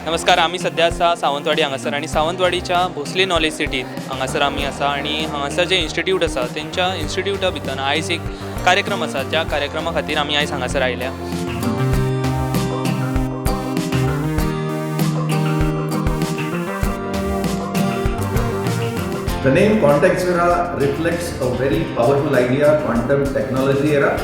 नमस्कार. आमी सद्या आसा सावंतवाडी हांगासर आनी सावंतवाडीच्या भोसले नॉलेज सिटीत हांगासर आमी आसा आनी हांगासर जे इन्स्टिट्यूट आसा तेंच्या इन्स्टिट्यूटा भितर आयज एक कार्यक्रम आसा. त्या कार्यक्रमा खातीर आमी आयज हांगासर आयल्या. The name Quantexera reflects a very powerful idea, quantum technology era.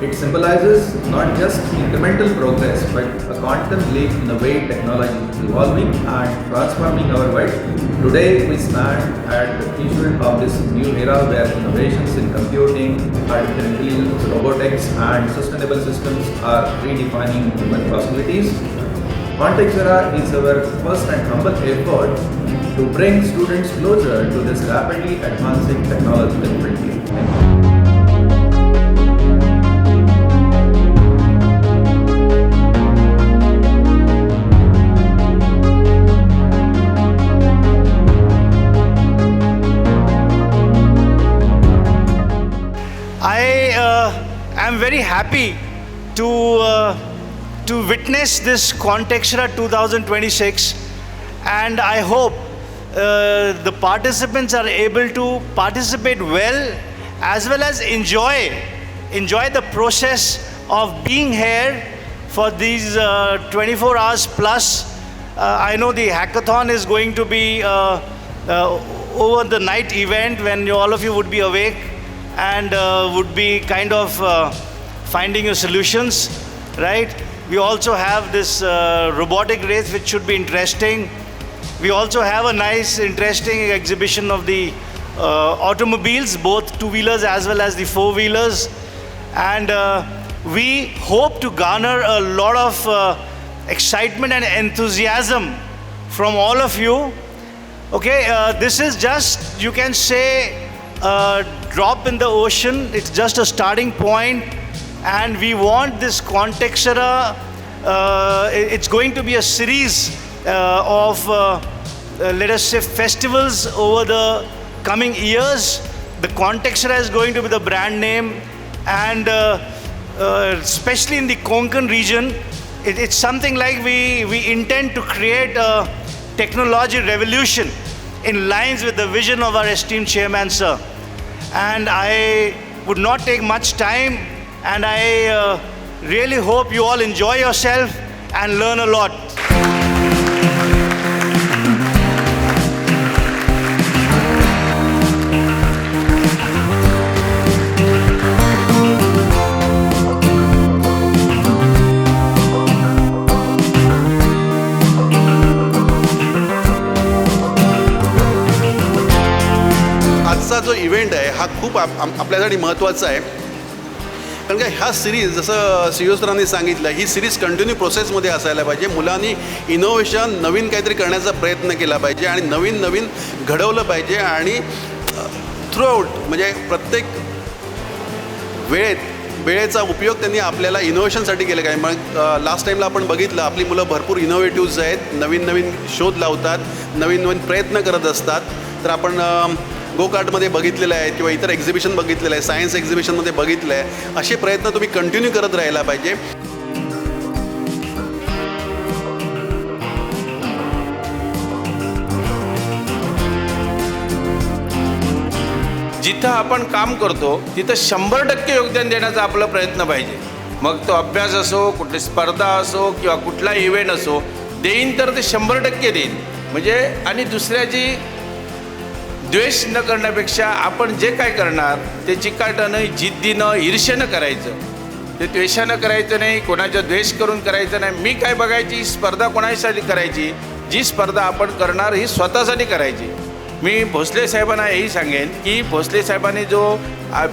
It symbolizes not just incremental progress but a quantum leap in the way technology is evolving and transforming our world. Today we stand at the threshold of this new era where innovations in computing, artificial intelligence, robotics and sustainable systems are redefining human possibilities. Quantexera is our first and humble effort to bring students closer to this rapidly advancing technological frontier. Thank you. I am very happy to witness this Quantexera 2026, and I hope the participants are able to participate well as well as enjoy the process of being here for these 24 hours plus. I know the hackathon is going to be over the night event when all of you would be awake and would be kind of finding your solutions, right? We also have this robotic race, which should be interesting. We also have a nice, interesting exhibition of the automobiles, both two-wheelers as well as the four-wheelers. And we hope to garner a lot of excitement and enthusiasm from all of you. Okay, this is just, you can say, a drop in the ocean. It's just a starting point, and we want this Quantexera, it's going to be a series of, let us say, festivals over the coming years. The Quantexera is going to be the brand name, and especially in the Konkan region, it's something like we intend to create a technology revolution in lines with the vision of our esteemed chairman, sir. And I would not take much time, and I really hope you all enjoy yourself and learn a lot. आजचा जो event आहे हा खूप आपल्यासाठी महत्त्वाचा आहे, कारण का ह्या सिरीज, जसं सी ओ सरांनी सांगितलं, ही सिरीज कंटिन्यू प्रोसेसमध्ये असायला पाहिजे. मुलांनी इनोव्हेशन, नवीन काहीतरी करण्याचा प्रयत्न केला पाहिजे आणि नवीन नवीन घडवलं पाहिजे आणि थ्रूआउट, म्हणजे प्रत्येक वेळेत वेळेचा उपयोग त्यांनी आपल्याला इनोव्हेशनसाठी केलं काय. मग लास्ट टाईमला आपण बघितलं, आपली मुलं भरपूर इनोव्हेटिव्ज आहेत, नवीन नवीन शोध लावतात, नवीन नवीन प्रयत्न करत असतात. तर आपण गो कार्टमध्ये बघितलेलं आहे किंवा इतर एक्झिबिशन बघितलेलं आहे, सायन्स एक्झिबिशनमध्ये बघितलं आहे. असे प्रयत्न तुम्ही कंटिन्यू करत राहायला पाहिजे. जिथं आपण काम करतो तिथं 100% योगदान देण्याचा आपला प्रयत्न पाहिजे. मग तो अभ्यास असो, कुठली स्पर्धा असो किंवा कुठला इव्हेंट असो, देईन तर ते 100% देईन. म्हणजे आणि दुसऱ्याची द्वेष न करण्यापेक्षा आपण जे काय करणार ते चिकाटानं, जिद्दीनं, ईर्ष्येनं करायचं. ते द्वेषानं करायचं नाही, कोणाचा द्वेष करून करायचं नाही. मी काय बघायची स्पर्धा कोणासाठी करायची? जी स्पर्धा आपण करणार ही स्वतःसाठी करायची. मी भोसले साहेबांना हेही सांगेन की भोसले साहेबांनी जो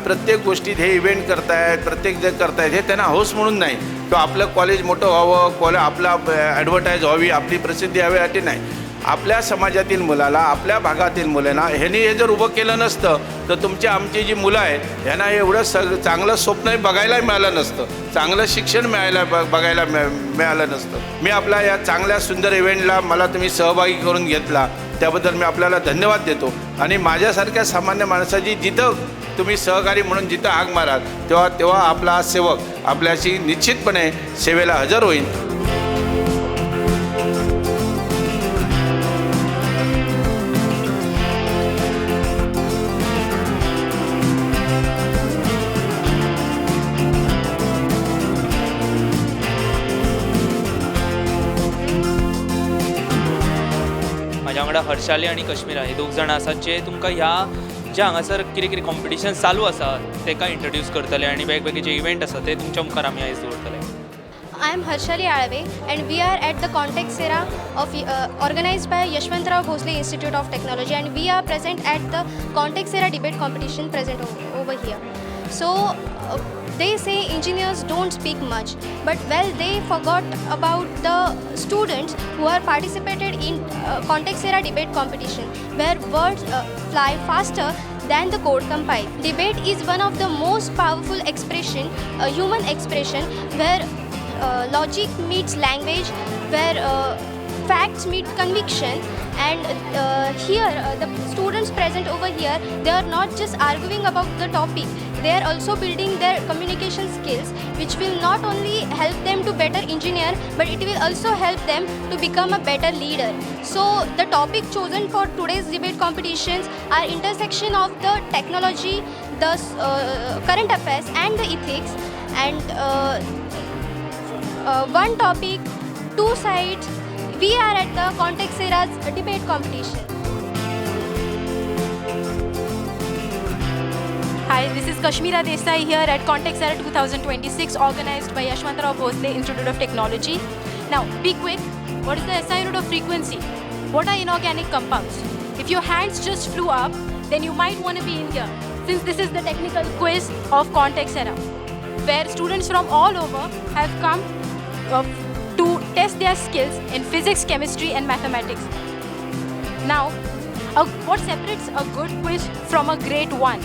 प्रत्येक गोष्टीत हे इव्हेंट करतायत, प्रत्येक जे करतायत, हे त्यांना हौस म्हणून नाही किंवा आपलं कॉलेज मोठं व्हावं, आपला ॲडव्हर्टाईज व्हावी, आपली प्रसिद्धी हवी अशी नाही. आपल्या समाजातील मुलाला, आपल्या भागातील मुलांना ह्यांनी हे जर उभं केलं नसतं तर तुमची आमची जी मुलं आहेत ह्यांना एवढं चांगलं स्वप्नही बघायला मिळालं नसतं, चांगलं शिक्षण मिळायला बघायला मिळालं नसतं. मी आपल्या या चांगल्या सुंदर इव्हेंटला मला तुम्ही सहभागी करून घेतला त्याबद्दल मी आपल्याला धन्यवाद देतो. आणि माझ्यासारख्या सामान्य माणसाची जिथं तुम्ही सहकारी म्हणून जिथं हाक माराल तेव्हा आपला सेवक आपल्याशी निश्चितपणे सेवेला हजर होईल. म्हाज्या वांगडा हर्षाली आनी कश्मीरा ही दोग जाणां आसात जे तुमकां ह्या जे हांगासर कितें कितें कॉम्पिटिशन चालू आसा तेका इंट्रोड्यूस करतले आनी वेगवेगळे जे इव्हेंट आसा ते तुमच्या मुखार आमी आयज दवरतले. I am Harshali Alave and we are at the Contextera of organized by Yashwantrao Bhosle Institute of Technology, and we are present at the Contextera debate competition present over here. So they say engineers don't speak much, but well, they forgot about the students who are participated in Contextera debate competition, where words fly faster than the code compile. Debate is one of the most powerful expression, human expression, where logic meets language, where facts meet conviction. And here the students present over here, they are not just arguing about the topic, they are also building their communication skills, which will not only help them to better engineer, but it will also help them to become a better leader. So the topic chosen for today's debate competitions are intersection of the technology, the current affairs and the ethics, and one topic, two sides. We are at the Contextera's debate competition. Hi, this is Kashmira Desai here at Contextera 2026, organized by Yashwantrao Bhosle Institute of Technology. Now, be quick. What is the SI unit of frequency? What are inorganic compounds? If your hands just flew up, then you might want to be in here, since this is the technical quiz of Contextera, where students from all over have come to test their skills in physics, chemistry and mathematics. Now, what separates a good quiz from a great one?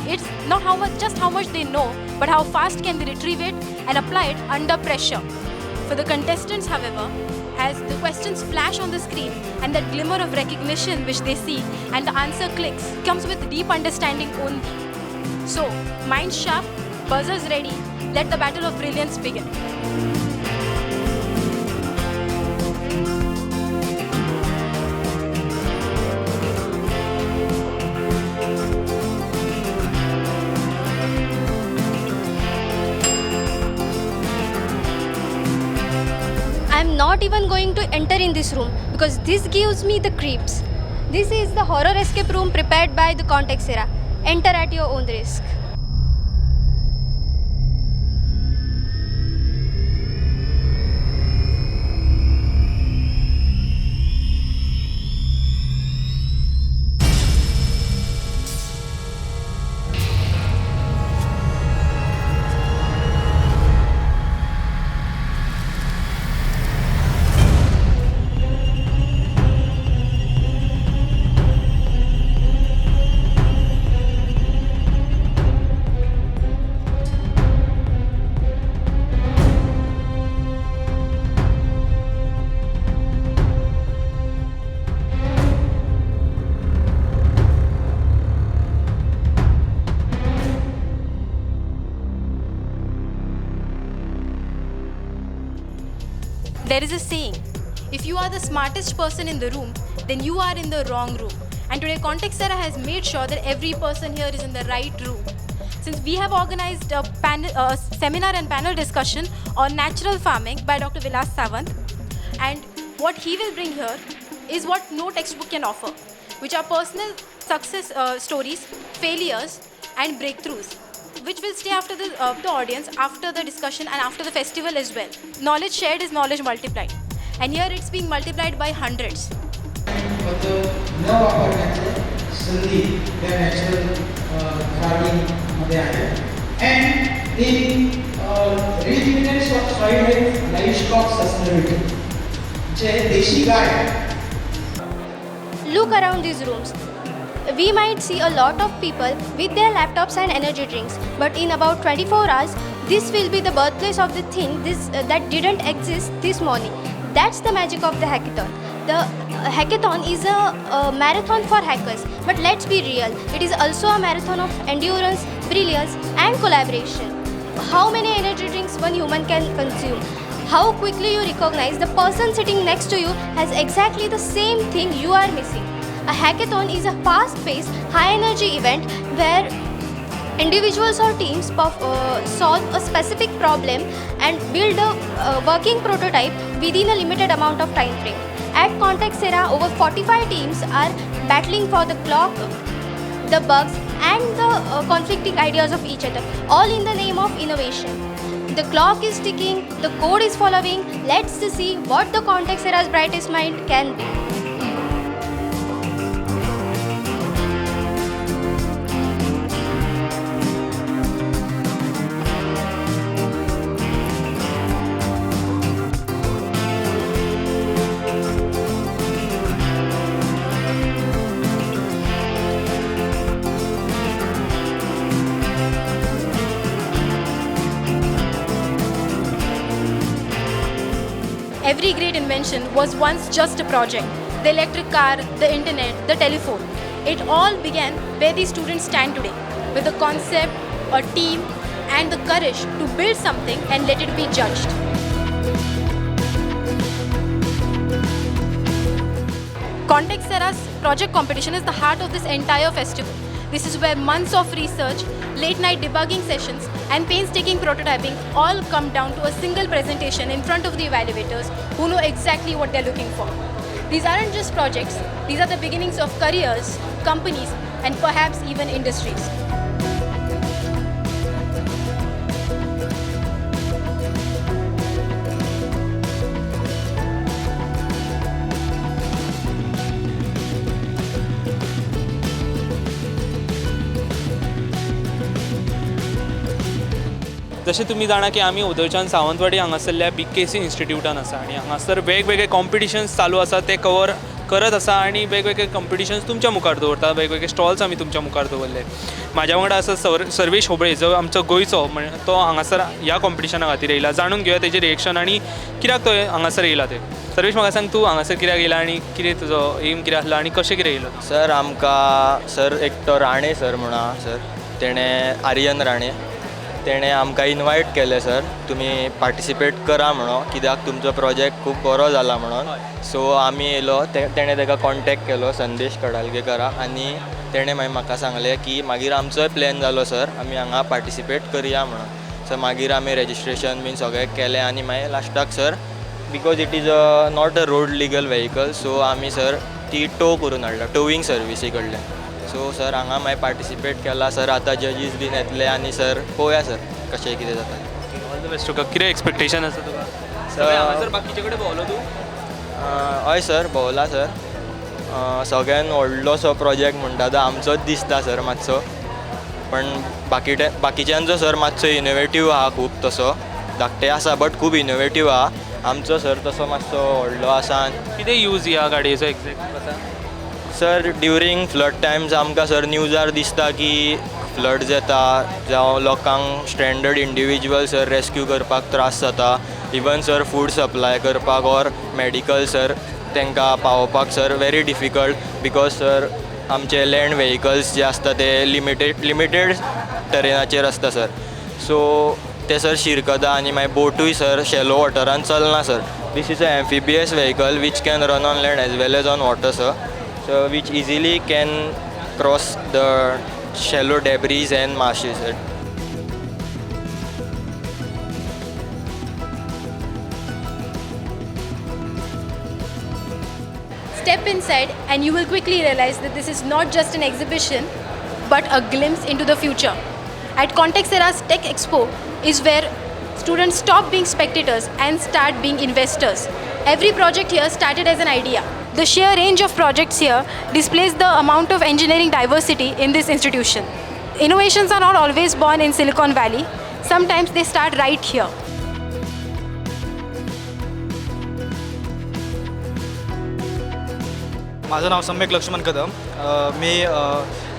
It's not just how much they know, but how fast can they retrieve it and apply it under pressure. For the contestants, however, as the questions flash on the screen and that glimmer of recognition which they see and the answer clicks, comes with deep understanding only. So, mind sharp, buzzers ready, let the battle of brilliance begin. I'm not even going to enter in this room because this gives me the creeps. This is the horror escape room prepared by the Contextera. Enter at your own risk. There is a saying, if you are the smartest person in the room, then you are in the wrong room. And today Contextera has made sure that every person here is in the right room. Since we have organized a seminar and panel discussion on natural farming by Dr. Vilas Sawant, and what he will bring here is what no textbook can offer, which are personal success stories, failures and breakthroughs, which will stay after the audience, after the discussion and after the festival as well. Knowledge shared is knowledge multiplied. And here it's being multiplied by hundreds. न वापरण्याचं संधी त्या natural फार्मिंगमध्ये आहे. And in regenerate of soil health, livestock sustainability, जे देशी गाय. Look around these rooms. We might see a lot of people with their laptops and energy drinks, but in about 24 hours, this will be the birthplace of the thing that didn't exist this morning. That's the magic of the hackathon. The hackathon is a marathon for hackers, but let's be real, it is also a marathon of endurance, brilliance and collaboration. How many energy drinks one human can consume? How quickly you recognize the person sitting next to you has exactly the same thing you are missing. A hackathon is a fast-paced, high-energy event where Individuals or teams solve a specific problem and build a working prototype within a limited amount of time frame. At Contexterra, over 45 teams are battling for the clock, the bugs and the conflicting ideas of each other, all in the name of innovation. The clock is ticking, the code is following. Let's see what the Contexterra's brightest mind can be. Every great invention was once just a project. The electric car, the internet, the telephone. It all began where these students stand today, with a concept, a team, and the courage to build something and let it be judged. Contexterra's project competition is the heart of this entire festival. This is where months of research, late night debugging sessions, and painstaking prototyping all come down to a single presentation in front of the evaluators who know exactly what they're looking for. These aren't just projects, these are the beginnings of careers, companies, and perhaps even industries. जशें तुमी जाणा की आमी उदयच्यान सावंतवाडी हांगासरल्या बी K C इन्स्टिट्यूटान आसा आनी हांगासर वेगवेगळे कॉम्पिटिशन्स चालू आसा, ते कवर करत आसा आनी वेगवेगळे कॉम्पिटिशन्स तुमच्या मुखार दवरता, वेगवेगळे स्टॉल्स आमी तुमच्या मुखार दवरले. म्हाज्या वांगडा आसा सर्वेश होबळे, जो आमचो गोंयचो, तो हांगासर ह्या कॉम्पिटिशना खातीर येयला. जाणून घेवया तेजें रिएक्शन आनी कित्याक तो हांगासर येयला तें. सर्वेश, म्हाका सांग, तूं हांगासर कित्याक येयला आनी कितें तुजो एम कितें आसलो आनी कशें कितें येयलो? सर, आमकां सर एक तो राणे सर म्हूण आहा सर, तेणें आर्यन राणे, तेणें आमकां इनवायट केलें सर, तुमी पार्टिसिपेट करा म्हणून, कित्याक तुमचो प्रोजेक्ट खूब बरो जाला म्हणून. सो आमी येयलो, तेणें तेका कॉन्टेक्ट केलो संदेश कडालगेकराक आनी तेणें मागीर म्हाका सांगलें की मागीर आमचोय प्लॅन जालो सर, आमी हांगा पार्टिसिपेट करया म्हणून. सो मागीर आमी रेजिस्ट्रेशन बीन सगळें केलें आनी मागीर लास्टाक sir, because it is a not a road legal vehicle, so आमी सर ती टो करून हाडला टोवींग सर्विसी कडल्यान. सो सर हांगा मागीर पार्टिसिपेट केला सर, आतां जजीस बीन येतले आनी सर पळोवया सर कशें कितें जाता. ऑल the best तुका. कितें एक्सपेक्टेशन आसा तुका? हांगासर बाकीचे कडेन भोंवलो तूं? हय सर, भोंवला सर. सगळ्यान व्हडलोसो प्रोजेक्ट म्हणटा तो आमचोच दिसता सर मातसो, पण बाकीच्यांचो सर मातसो इनोवेटीव आहा खूब, तसो धाकटे आसा बट खूब इनोवेटीव आहा. आमचो सर तसो मातसो व्हडलो आसा. कितें यूज ह्या गाडयेचो एक्झॅक्ट आसा? सर, ड्युरींग फ्लड टायम्स आमकां सर न्यूजार दिसता की फ्लड्स येता, जावं लोकांक स्ट्रेंडड इंडिविज्युअल सर रेस्क्यू करपाक त्रास जाता, इवन सर फूड सप्लाय करपाक ऑर मेडिकल सर तांकां पावोवपाक sir very difficult, because sir आमचे लँड व्हेकल्स जे आसता ते लिमिटेड टरेनाचेर आसता सर. सो ते सर शिरकता आनी मागीर बोटूय सर शॅलो वॉटरान चलना sir. This is a amphibious vehicle which can run on land as well as on water sir, so which easily can cross the shallow debris and marshes. Step inside and you will quickly realize that this is not just an exhibition but a glimpse into the future. At Contexterra's Tech Expo is where students stop being spectators and start being investors. Every project here started as an idea. The sheer range of projects here displays the amount of engineering diversity in this institution. Innovations are not always born in Silicon Valley. Sometimes they start right here. माझं नाव सम्यक लक्ष्मण कदम. मी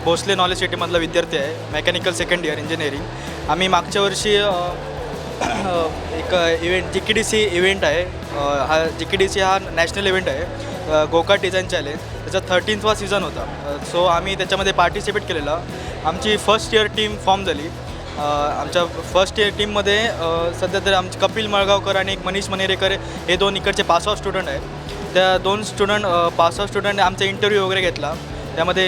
Bhosle knowledge सिटीमधला विद्यार्थी आहे, mechanical second year engineering. आम्ही मागच्या वर्षी एक event G K D C event आहे, हा जी के डी सी हा नॅशनल इव्हेंट आहे, गोकार्ट डिझाईन चॅलेंज, त्याचा 13वा सीझन होता. सो आम्ही त्याच्यामध्ये पार्टिसिपेट केलेलं. आमची फर्स्ट इयर टीम फॉर्म झाली. आमच्या फर्स्ट इयर टीममध्ये सध्या तरी आमचे कपिल मळगावकर आणि एक मनीष मनेरेकर हे दोन इकडचे पासआउट स्टुडंट आहेत. त्या दोन स्टुडंट पासआउट स्टुडंट आमचा इंटरव्ह्यू वगैरे घेतला. त्यामध्ये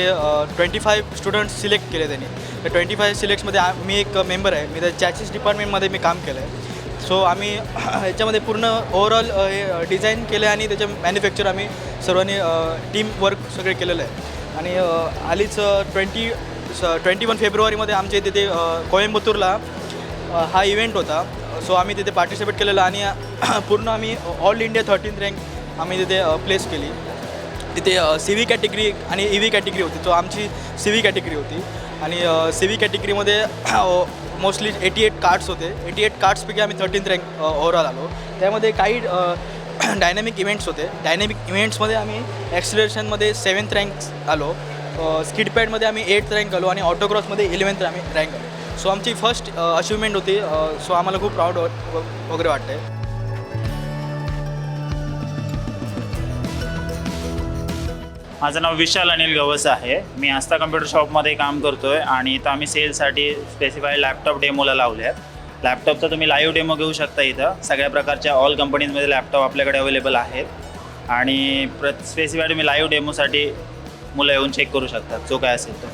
25 स्टुडंट्स सिलेक्ट केले त्यांनी. त्या 25 सिलेक्ट्समध्ये मी एक मेंबर आहे. मी त्या चॅसिस डिपार्टमेंटमध्ये मी काम केलं आहे. सो आम्ही ह्याच्यामध्ये पूर्ण ओव्हरऑल हे डिझाईन केलं आहे आणि त्याचे मॅन्युफॅक्चर आम्ही सर्वांनी टीम वर्क सगळे केलेलं आहे. आणि हालीच 21 फेब्रुवारीमध्ये आमच्या तिथे कोइंबतूरला हा इव्हेंट होता. सो आम्ही तिथे पार्टिसिपेट केलेलं आणि पूर्ण आम्ही ऑल इंडिया 13th rank आम्ही तिथे प्लेस केली. तिथे सी व्ही कॅटेगरी आणि ई व्ही कॅटेगरी होती. सो आमची सी व्ही कॅटेगरी होती आणि सी व्ही कॅटेगरीमध्ये मोस्टली 88 कार्ट्स होते. 88 कार्ट्सपैकी आम्ही 13th rank overall आलो. त्यामध्ये काही डायनॅमिक इव्हेंट्स होते. डायनॅमिक इव्हेंट्समध्ये आम्ही ॲक्सिलरेशनमध्ये 7th rank आलो, स्किडपॅडमध्ये आम्ही 8th rank आलो आणि ऑटोक्रॉसमध्ये 11th आम्ही रँक आलो. सो आमची फर्स्ट अचिव्हमेंट होती. सो आम्हाला खूप प्राऊड वगैरे वाटतं आहे. माझं नाव विशाल अनिल गवस आहे. मी आस्था कम्प्युटर शॉपमध्ये काम करतो आहे आणि इथं आम्ही सेलसाठी स्पेसिफाईड लॅपटॉप डेमोला लावले आहेत. लॅपटॉपचा तुम्ही लाईव्ह डेमो घेऊ शकता. इथं सगळ्या प्रकारच्या ऑल कंपनीजमध्ये लॅपटॉप आपल्याकडे अवेलेबल आहेत आणि स्पेसिफाईड तुम्ही लाईव्ह डेमोसाठी मुलं येऊन चेक करू शकतात जो काय असेल तो.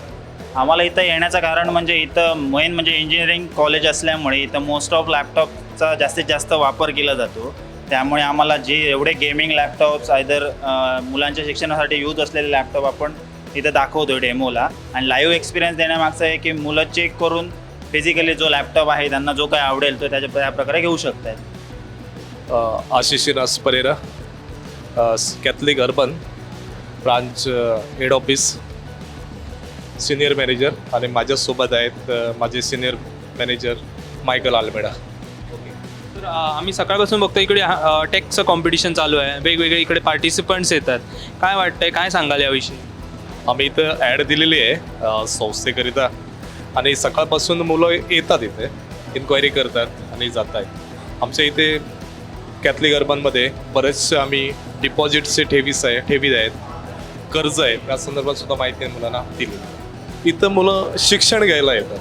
आम्हाला इथं येण्याचं कारण म्हणजे इथं मेन म्हणजे इंजिनिअरिंग कॉलेज असल्यामुळे इथं मोस्ट ऑफ लॅपटॉपचा जास्तीत जास्त वापर केला जातो. त्यामुळे आम्हाला जे एवढे गेमिंग लॅपटॉप्स आयदर मुलांच्या शिक्षणासाठी यूज असलेले लॅपटॉप आपण इथं दाखवतो डेमोला. आणि लाईव्ह एक्सपिरियन्स देण्यामागचं आहे की मुलं चेक करून फिजिकली जो लॅपटॉप आहे त्यांना जो काय आवडेल तो त्या प्रकारे घेऊ शकतात. Ashish Srinivas Pereira, Catholic urban branch head office senior manager आणि माझ्यासोबत आहेत माझे सिनियर मॅनेजर मायकल आल्मेडा. तर आम्ही सकाळपासून बघतो इकडे टेकचं कॉम्पिटिशन चालू आहे, वेगवेगळे इकडे पार्टिसिपंट्स येतात. काय वाटतंय, काय सांगाल याविषयी? आम्ही इथं ॲड दिलेली आहे संस्थेकरिता आणि सकाळपासून मुलं येतात इथे, इन्क्वायरी करतात आणि जात आहेत. आमच्या इथे कॅथलिक अर्बनमध्ये बरेचसे आम्ही डिपॉझिटचे ठेवी आहेत, कर्ज आहे, त्या संदर्भात सुद्धा माहिती मुलांना दिली. इथं मुलं शिक्षण घ्यायला येतात,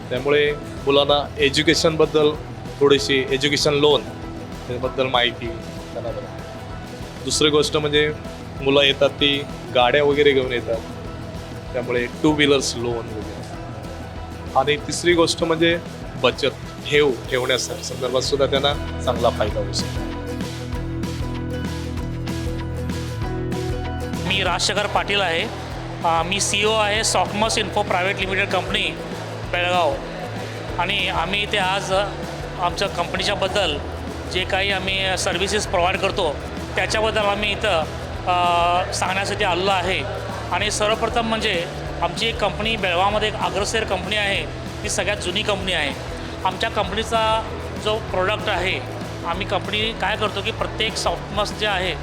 त्यामुळे मुलांना एज्युकेशनबद्दल थोडीशी एज्युकेशन लोन त्याबद्दल माहिती त्यांना बरं. दुसरी गोष्ट म्हणजे मुलं येतात ती गाड्या वगैरे घेऊन येतात, त्यामुळे 2 व्हीलर्स लोन वगैरे. आणि तिसरी गोष्ट म्हणजे बचत ठेवण्यासाठी संदर्भात सुद्धा त्यांना चांगला फायदा होऊ शकतो. मी राजशेखर पाटील आहे. मी CEO आहे Softmus info private limited company Belgaum. आणि आम्ही इथे आज आमच्या कंपनीच्याबद्दल जे काही आम्ही सर्व्हिसेस प्रोव्हाइड करतो त्याच्याबद्दल आम्ही इथं सांगण्यासाठी आलेलो आहे. आणि सर्वप्रथम म्हणजे आमची एक कंपनी बेळगावमध्ये एक अग्रसेर कंपनी आहे, ती सगळ्यात जुनी कंपनी आहे. आमच्या कंपनीचा जो प्रोडक्ट आहे, आम्ही कंपनी काय करतो की प्रत्येक सॉफ्टमस जे आहे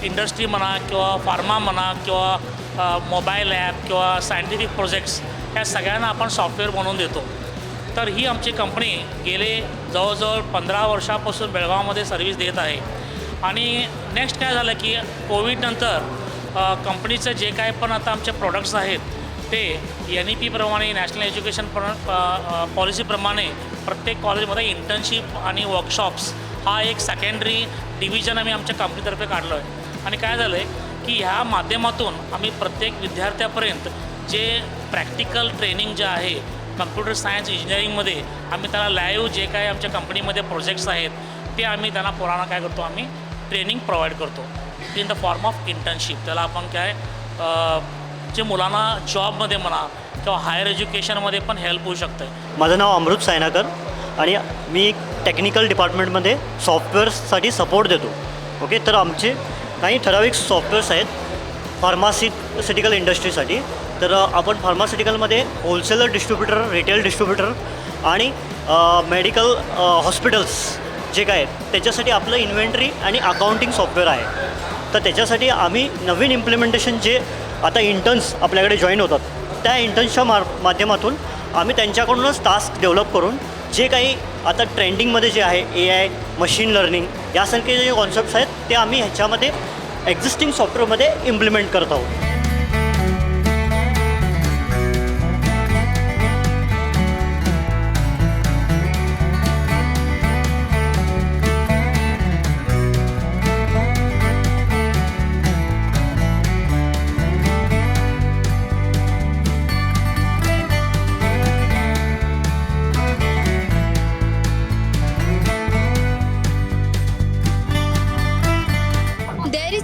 इंडस्ट्री म्हणा किंवा फार्मा म्हणा किंवा मोबाईल ॲप किंवा सायंटिफिक प्रोजेक्ट्स ह्या सगळ्यांना आपण सॉफ्टवेअर बनवून देतो. तर ही आमची कंपनी गेले जवळजवळ 15 वर्षापासून बेळगावमध्ये सर्व्हिस देत आहे. आणि नेक्स्ट काय झालं की कोविडनंतर कंपनीचं जे काय पण आता आमचे प्रोडक्ट्स आहेत ते NEP प्रमाणे, नॅशनल एज्युकेशन पॉलिसीप्रमाणे प्रत्येक कॉलेजमध्ये इंटर्नशिप आणि वर्कशॉप्स हा एक सेकंडरी डिव्हिजन आम्ही आमच्या कंपनीतर्फे काढलो आहे. आणि काय झालं आहे की ह्या माध्यमातून आम्ही प्रत्येक विद्यार्थ्यापर्यंत जे प्रॅक्टिकल ट्रेनिंग जे आहे कम्प्युटर सायन्स इंजिनिअरिंगमध्ये आम्ही त्यांना लाईव्ह जे काही आमच्या कंपनीमध्ये प्रोजेक्ट्स आहेत ते आम्ही त्यांना पोरांना काय करतो, आम्ही ट्रेनिंग प्रोव्हाइड करतो in the form of internship. त्याला आपण काय जे मुलांना जॉबमध्ये म्हणा किंवा हायर एज्युकेशनमध्ये पण हेल्प होऊ शकतं. माझं नाव अमृत सायनाकर आणि मी टेक्निकल डिपार्टमेंटमध्ये सॉफ्टवेअर्ससाठी सपोर्ट देतो. ओके, तर आमचे काही ठराविक सॉफ्टवेअर्स आहेत फार्मास्युटिकल इंडस्ट्रीसाठी. तर आपण फार्मास्युटिकलमध्ये होलसेलर डिस्ट्रीब्युटर, रिटेल डिस्ट्रीब्युटर आणि मेडिकल हॉस्पिटल्स जे काय आहेत त्याच्यासाठी आपलं इन्व्हेंटरी आणि अकाउंटिंग सॉफ्टवेअर आहे. तर त्याच्यासाठी आम्ही नवीन इम्प्लिमेंटेशन जे आता इंटर्न्स आपल्याकडे जॉईन होतात त्या इंटर्न्सच्या माध्यमातून आम्ही त्यांच्याकडूनच टास्क डेव्हलप करून जे काही आता ट्रेंडिंगमध्ये जे आहे AI, machine learning यासारखे जे कॉन्सेप्ट्स आहेत ते आम्ही ह्याच्यामध्ये एक्झिस्टिंग सॉफ्टवेअरमध्ये इम्प्लिमेंट करत आहोत.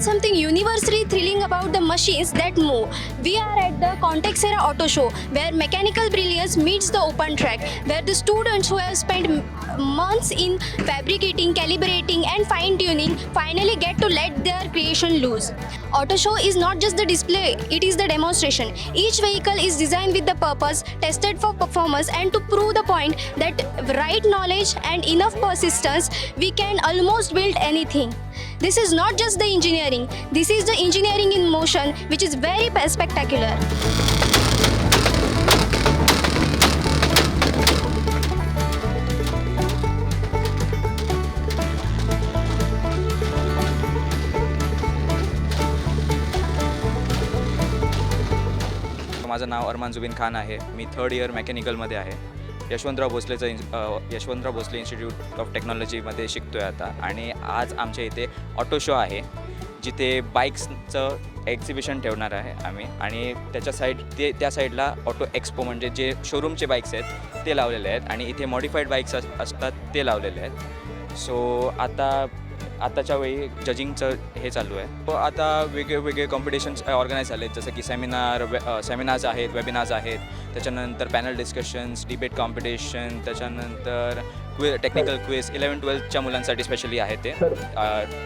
There's something universally thrilling about the machines that move. We are at the Contexera Auto Show, where mechanical brilliance meets the open track, where the students who have spent months in fabricating, calibrating, and fine tuning finally get to let their creation loose. Auto Show is not just the display, it is the demonstration. Each vehicle is designed with the purpose, tested for performance, and to prove the point that right knowledge and enough persistence, we can almost build anything. This is not just the engineering, this is the engineering in motion, which is very spectacular. माझं नाव अरमान जुबीन खान आहे. मी third year मेकॅनिकलमध्ये आहे. यशवंतराव भोसलेचं in Yashwantrao Bhosale institute of टेक्नॉलॉजीमध्ये शिकतो आहे आता. आणि आज आमच्या इथे ऑटो शो आहे, जिथे बाईक्सचं एक्झिबिशन ठेवणार आहे आम्ही. आणि त्याच्या साईड ते त्या साईडला ऑटो एक्सपो, म्हणजे जे शोरूमचे बाईक्स आहेत ते लावलेले आहेत आणि इथे मॉडिफाईड बाईक्स असतात ते लावलेले आहेत. सो आता आताच्या वेळी जजिंगचं हे चालू आहे. आता वेगळे वेगळे कॉम्पिटिशन्स ऑर्गनाईज झाले आहेत, जसं की सेमिनार्स आहेत, वेबिनार्स आहेत, त्याच्यानंतर पॅनल डिस्कशन्स, डिबेट कॉम्पिटिशन, त्याच्यानंतर टेक्निकल क्विज, 11 12च्या मुलांसाठी स्पेशली आहे ते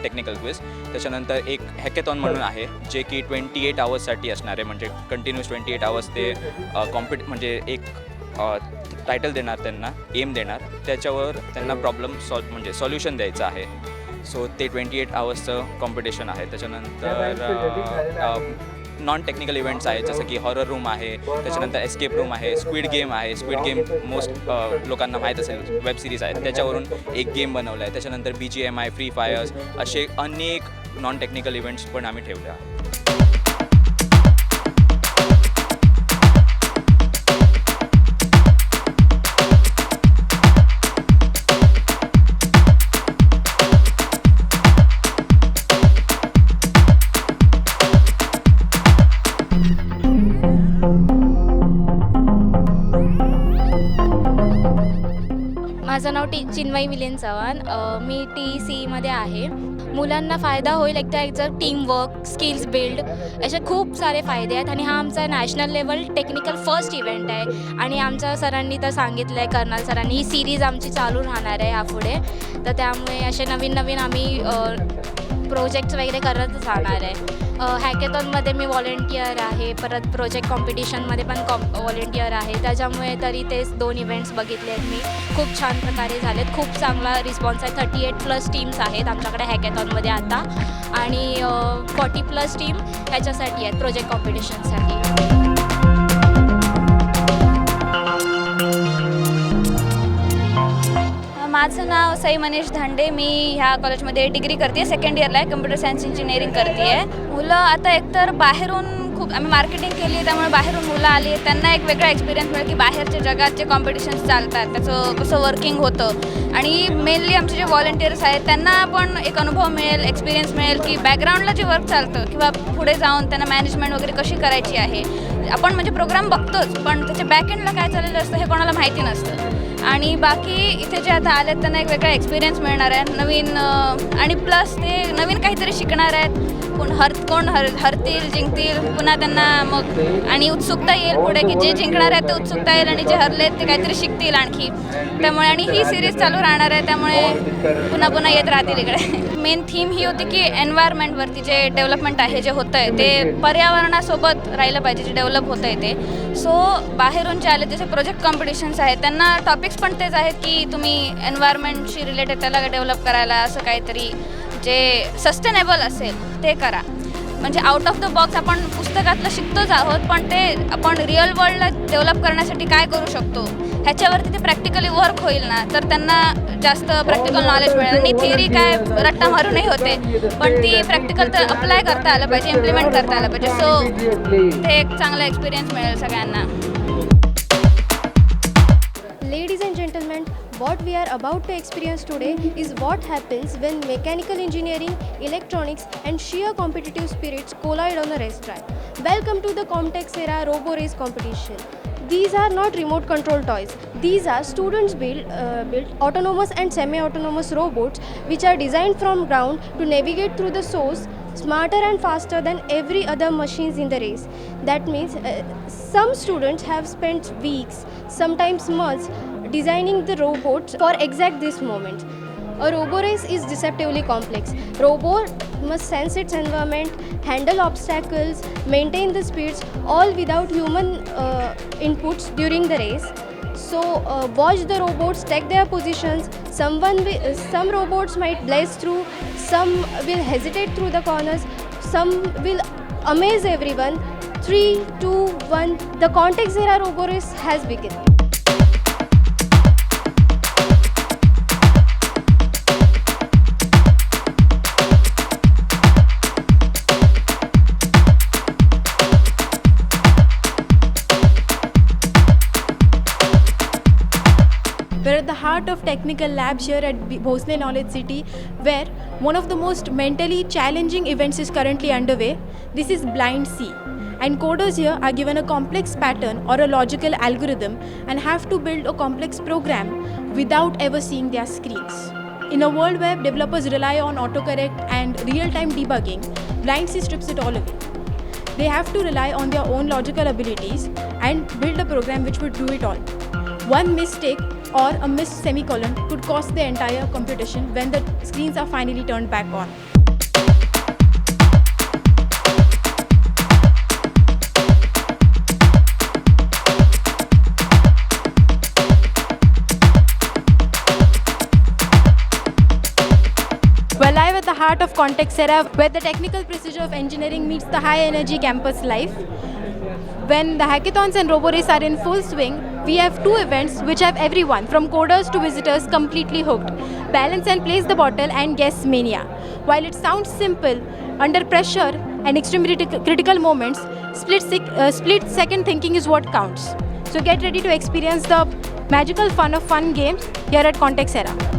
टेक्निकल क्विज. त्याच्यानंतर एक हॅकेथॉन म्हणून आहे, जे की 28 आवर्ससाठी असणार आहे, म्हणजे कंटिन्युअस 28 आवर्स ते म्हणजे एक टायटल देणार त्यांना, एम देणार, त्याच्यावर त्यांना प्रॉब्लेम सॉल्व म्हणजे सॉल्युशन द्यायचं आहे. सो ते 28 आवर्सचं कॉम्पिटिशन आहे. त्याच्यानंतर नॉन टेक्निकल इव्हेंट्स आहेत, जसं की हॉरर रूम आहे, त्याच्यानंतर एस्केप रूम आहे, स्क्विड गेम आहे. स्क्विड गेम मोस्ट लोकांना माहीत असेल, वेब सिरीज आहे, त्याच्यावरून एक गेम बनवला आहे. त्याच्यानंतर BGMI, free fires, असे अनेक नॉन टेक्निकल इव्हेंट्स पण आम्ही ठेवले आहेत. माझं नाव चिन्मयी मिलिंद चव्हाण. मी TECमध्ये आहे. मुलांना फायदा होईल, एक तर जर टीमवर्क, स्किल्स बिल्ड, असे खूप सारे फायदे आहेत. आणि हा आमचा national level technical first event आहे. आणि आमच्या सरांनी तर सांगितलं आहे, कर्नाल सरांनी, ही सिरीज आमची चालू राहणार आहे यापुढे. तर त्यामुळे असे नवीन नवीन आम्ही प्रोजेक्ट्स वगैरे करतच राहणार आहे. हॅकेथॉनमध्ये मी व्हॉलेंटियर आहे, परत प्रोजेक्ट कॉम्पिटिशनमध्ये पण व्हॉलेंटियर आहे. त्याच्यामुळे तरी ते 2 इव्हेंट्स बघितले आहेत मी, खूप छान प्रकारे झालेत, खूप चांगला रिस्पॉन्स आहे. 38+ टीम्स आहेत आमच्याकडे हॅकेथॉनमध्ये आता, आणि 40+ टीम ह्याच्यासाठी आहेत, प्रोजेक्ट कॉम्पिटिशनसाठी. माझं नाव सई मनीष धांडे. मी ह्या कॉलेजमध्ये डिग्री करते आहे, सेकंड इयरला आहे, कम्प्युटर सायन्स इंजिनिअरिंग करते आहे. मुलं आता एकतर बाहेरून खूप आम्ही मार्केटिंग केली आहे, त्यामुळे बाहेरून मुलं आली आहेत, त्यांना एक वेगळा एक्सपिरियन्स मिळेल की बाहेरच्या जगात जे कॉम्पिटिशन्स चालतात त्याचं कसं वर्किंग होतं. आणि मेनली आमचे जे व्हॉलेंटियर्स आहेत त्यांना पण एक अनुभव मिळेल, एक्सपिरियन्स मिळेल की बॅकग्राऊंडला जे वर्क चालतं किंवा पुढे जाऊन त्यांना मॅनेजमेंट वगैरे कशी करायची आहे. आपण म्हणजे प्रोग्राम बघतोच, पण त्याच्या बॅकएंडला काय चाललेलं असतं हे कोणाला माहिती नसतं. आणि बाकी इथे जे आता आले आहेत त्यांना एक वेगळा एक्सपिरियन्स मिळणार आहे नवीन, आणि प्लस ते नवीन काहीतरी शिकणार आहेत. कोण हरतील, जिंकतील, पुन्हा त्यांना मग आणि उत्सुकता येईल पुढे की जे जिंकणार आहेत ते उत्सुकता येईल आणि जे हरले आहेत ते काहीतरी शिकतील आणखी. त्यामुळे आणि ही सिरीज चालू राहणार आहे, त्यामुळे पुन्हा पुन्हा येत राहतील इकडे. मेन थीम ही होती की एन्व्हायरमेंटवरती जे डेव्हलपमेंट आहे, जे होतं आहे ते पर्यावरणासोबत राहिलं पाहिजे, जे डेव्हलप होतं आहे ते. सो बाहेरून जे आले जसे प्रोजेक्ट कॉम्पिटिशन्स आहेत त्यांना टॉपिक्स पण तेच आहेत की तुम्ही एन्व्हायरमेंटशी रिलेटेड त्याला डेव्हलप करायला असं काहीतरी जे सस्टेनेबल असेल ते करा. म्हणजे आउट ऑफ the box आपण पुस्तकातलं शिकतोच आहोत, पण ते आपण रिअल वर्ल्डला डेव्हलप करण्यासाठी काय करू शकतो ह्याच्यावरती ते प्रॅक्टिकली वर्क होईल ना, तर त्यांना जास्त प्रॅक्टिकल नॉलेज मिळेल. आणि थिअरी काय रट्टा मारूनही होते, पण ती प्रॅक्टिकल तर अप्लाय करता आलं पाहिजे, इम्प्लिमेंट करता आलं पाहिजे. सो ते एक चांगला एक्सपिरियन्स मिळेल सगळ्यांना. Ladies and gentlemen, what we are about to experience today is what happens when mechanical engineering, electronics and sheer competitive spirits collide on a race track. Welcome to the Comtexera Robo Race competition. These are not remote control toys. These are students built autonomous and semi-autonomous robots which are designed from ground to navigate through the source, smarter and faster than every other machines in the race. That means some students have spent weeks, sometimes months, designing the robots for exact this moment. A robo race is deceptively complex. Robot must sense its environment, handle obstacles, maintain the speeds, all without human inputs during the race. So watch the robots take their positions. Some robots might blaze through, some will hesitate through the corners, some will amaze everyone. 3, 2, 1, the Quantexera Robo Race has begun. We're at the heart of technical labs here at Bhosale Knowledge City, where one of the most mentally challenging events is currently underway. This is Blind C. And coders here are given a complex pattern or a logical algorithm and have to build a complex program without ever seeing their screens. In a world where developers rely on autocorrect and real-time debugging, Blind C strips it all away. They have to rely on their own logical abilities and build a program which would do it all. One mistake or a missed semicolon could cost the entire computation when the screens are finally turned back on. We're live at the heart of Quantexera, where the technical precision of engineering meets the high-energy campus life. When the hackathons and robo race are in full swing, we have two events which have everyone, from coders to visitors, completely hooked. Balance and Place the Bottle and Guess Mania. While it sounds simple, under pressure and extremely critical moments, split second thinking is what counts. So get ready to experience the magical fun of fun games here at Quantexera.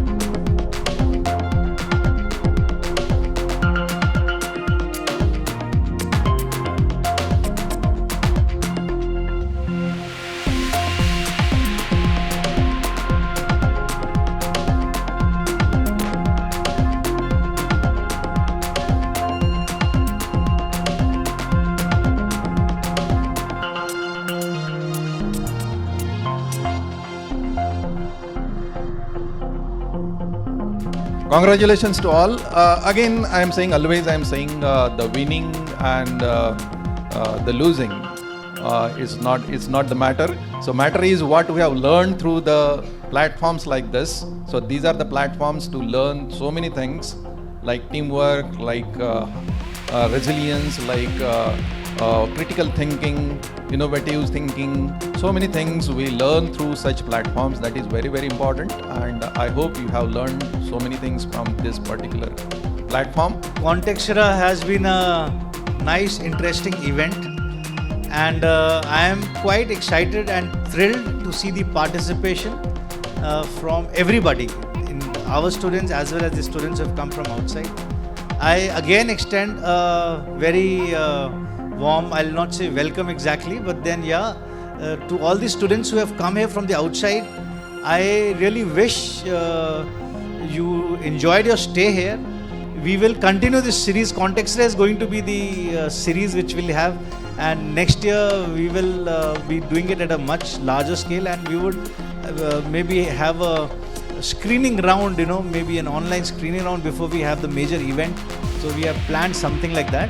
Congratulations to all. Again, I am saying, always I am saying the winning and the losing is not the matter. So matter is what we have learned through the platforms like this. So these are the platforms to learn so many things like teamwork, like resilience, like critical thinking, innovative thinking. So many things we learn through such platforms. That is very, very important, and I hope you have learned so many things from this particular platform. Quantexera has been a nice, interesting event, and I am quite excited and thrilled to see the participation from everybody, in our students as well as the students who have come from outside. I again extend a very warm, I'll not say welcome exactly, but then yeah, to all the students who have come here from the outside, I really wish you enjoyed your stay here. We will continue this series. Quantexera is going to be the series which we'll have, and next year we will be doing it at a much larger scale, and we would maybe have a screening round, you know, maybe an online screening round before we have the major event. So we have planned something like that.